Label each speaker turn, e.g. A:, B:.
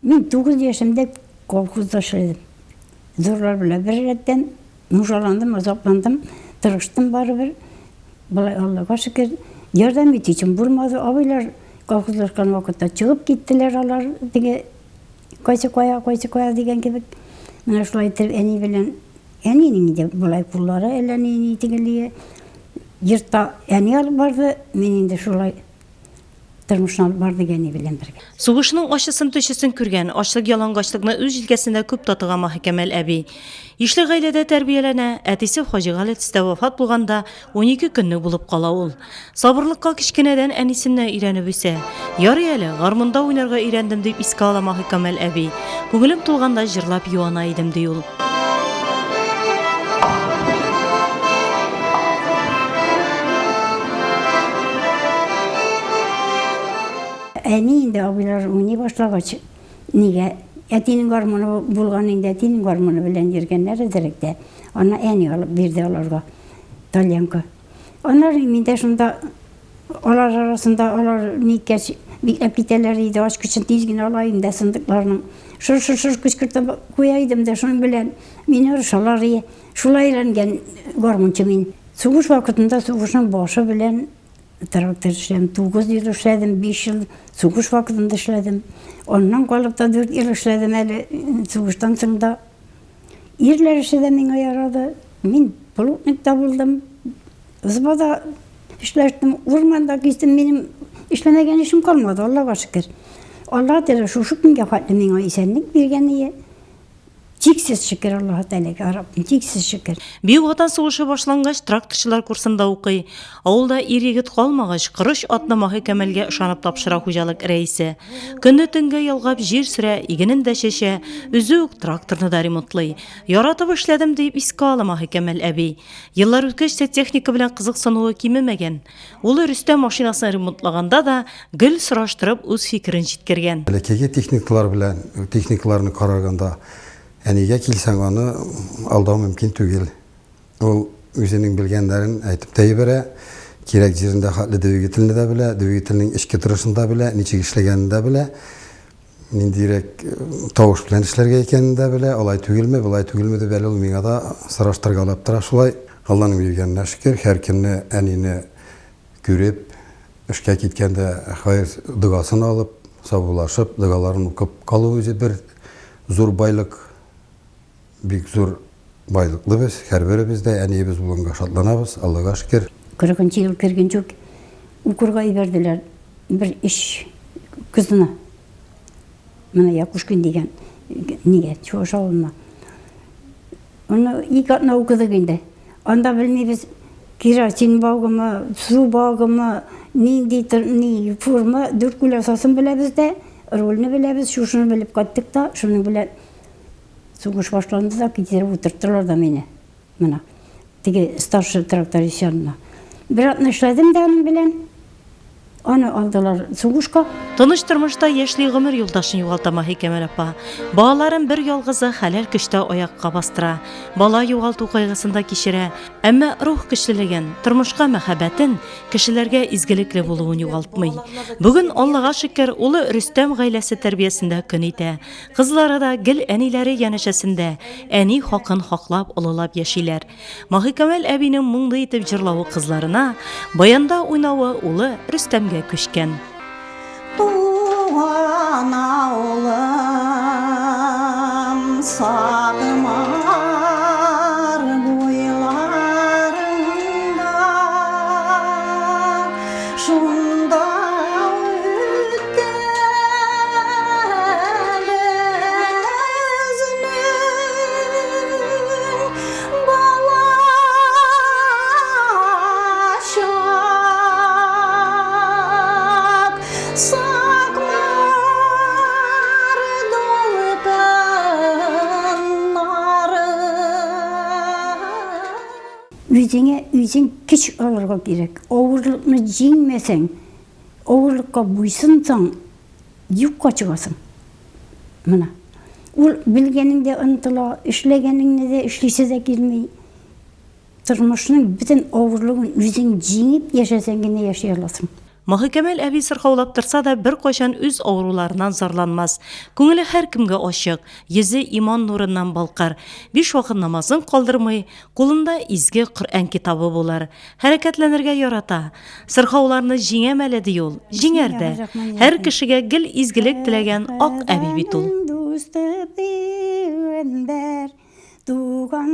A: Мин 9 яшемдә колхозда эшләдем. Зурлар белән бер рәттән нужаландым, азапландым, тырыштым барыбер. Болай Аллага шөкер, ярдәм итүчем булмады. Абыйлар колхозлашкан вакытта чыгып киттеләр алар, теге кайсы кая, кайсы кая дигән кебек. Менә шулай итеп әни белән әнинең инде болай куллары әллә ни ни тегелие. Йортта әни алып барды, мин инде шулай тормышны алып бардык әни белән бергә.
B: Сугышның ачысын-төчесен күргән, ачлык-ялангачлыкны үз җилкәсендә күп татыган Маһикамал әби. Ишле гаиләдә тәрбияләнә, әтисе фаҗигале төстә вафат булганда 12 көнлек булып кала ул. Сабырлыкка кечкенәдән әнисеннән өйрәнеп үсә. Ярый әле, гармунда уйнарга өйрәндем, дип искә ала Маһикамал әби. Күңелем тулганда җырлап юана идем, ди ул.
A: Әни инде абыйлар уйный башлагач, нигә әтинең гармуны булган инде, әтинең гармуны белән йөргәннәр әзрәк тә. Аны әни алып бирде аларга, тальянка. Аннары мин дә шунда алар арасында алар ниткәч бикләп китәләр иде, ачкычын тиз генә ала идем дә сындыкларның. Шыр-шыр-шыр кычкыртып куя идем дә шуның белән мине орышалар ие. Шулай өйрәнгән гармунчы мин. Сугыш вакытында сугышның башы белән трактор эшләдем. 9 ел эшләдем, 5 ел сугыш вакытында эшләдем. Аннан калып та 4 ел эшләдем әле сугыштан соң да. Ирләр эше дә миңа ярады. Мин плотник та булдым. Ызбада эшләштем, урманда кистем. Минем эшләмәгән эшем калмады, Аллага шөкер. Алла Тәгалә шушы көнгә хәтле миңа исәнлек биргән ие. Чиксез шөкер Аллаһы Тәгаләгә, Раббым, чиксез шөкер.
B: Бөек Ватан сугышы башлангач, тракторчылар курсында укый. Авылда ир-егет калмагач, корыч атны Маһикамалгә ышанып тапшыра хуҗалык рәисе. Көнне төнгә ялгап җир сөрә, игенен дә чәчә, үзе үк тракторны да ремонтлый. Яратып эшләдем, дип искә ала Маһикамал әби. Еллар үткәч тә техника белән кызыксынуы кимемәгән. Улы Рөстәм машинасын ремонтлаганда да гел сораштырып үз фикерен җиткергән.
C: Элеккеге техниклар белән техникаларны караганда, әнигә килсәң, аны алдау мөмкин түгел. Ул үзенең белгәннәрен әйтеп тә җибәрә, кирәк җирендә хәтле двигательне дә белә, двигательнең эчке торышын да белә, ничек эшләгәнен дә белә. Ниндирәк тавыш белән эшләргә икәнен дә белә, алай түгелме, болай түгелме дип әле ул миңа да сораштыргалап тора шулай. Алланың биргәненә шөкер, һәр көнне әнине күреп, эшкә киткәндә хәер догасын алып, саубуллашып, догаларын укып калу үзе бер зур байлык. Бик зур байлыклы без, һәрберебез дә әниебез булганга шатланабыз, Аллага шөкер.
A: Кырыгынчы ел кергәнче үк укырга ибәрделәр бер өч кызны. Менә Якушкин дигән нигә, Чуваш авылына. Аны ике атна укыдык инде. Анда белмибез, керосин багымы, су багымы, нинди ни форма, дүрт күләсасын беләбез дә, рульне беләбез, шушыны белеп кайттык та, шуның белән Сугыш башланды да китереп утырттылар да мине. Менә. Теге старший тракторист янына. Бер атна эшләдем дә аның белән. Аны алдылар сугышка.
B: Тыныч тормышта яшьли гомер юлдашын югалта Маһикамал апа. Балаларын бер ялгызы хәләл көчтә аякка бастыра. Бала югалту кайгысын да кичерә. Әмма рух көчлелеген, тормышка мәхәббәтен, кешеләргә изгелекле булуын югалтмый. Бүген, Аллага шөкер, улы Рөстәм гаиләсе тәрбиясендә көн итә. Кызлары да гел әниләре янәшәсендә, әни хакын хаклап, олылап яшиләр. Маһикамал әбинең моңлы итеп җырлавы кызларына, баянда уйнавы улы Рөстәмгә күчкән.
D: Туган авылым Сакмар буйларында, Шунда үтә
A: Үзеңә үзең көч алырга кирәк. Авырлыкны җиңмәсәң, Авырлыкка буйсынсаң, юкка чыгасың. Менә. Ул белгәнең дә онытыла, эшләгәнеңне дә эшлисе дә килми. Тормышның бөтен авырлыгын үзең җиңеп яшәсәң генә яши аласың.
B: Маһикамал әби сырхаулап торса да, беркайчан үз авыруларыннан зарланмас. Күңеле һәркемгә ачык, йөзе иман нурыннан балкыр. Биш вакыт намазын калдырмый, кулында изге Коръән китабы булыр. Хәрәкәтләнергә ярата. Сырхауларны җиңәм әле, ди ул. Җиңәр дә. Һәр кешегә гел изгелек теләгән ак әби бит ул.
A: Туган.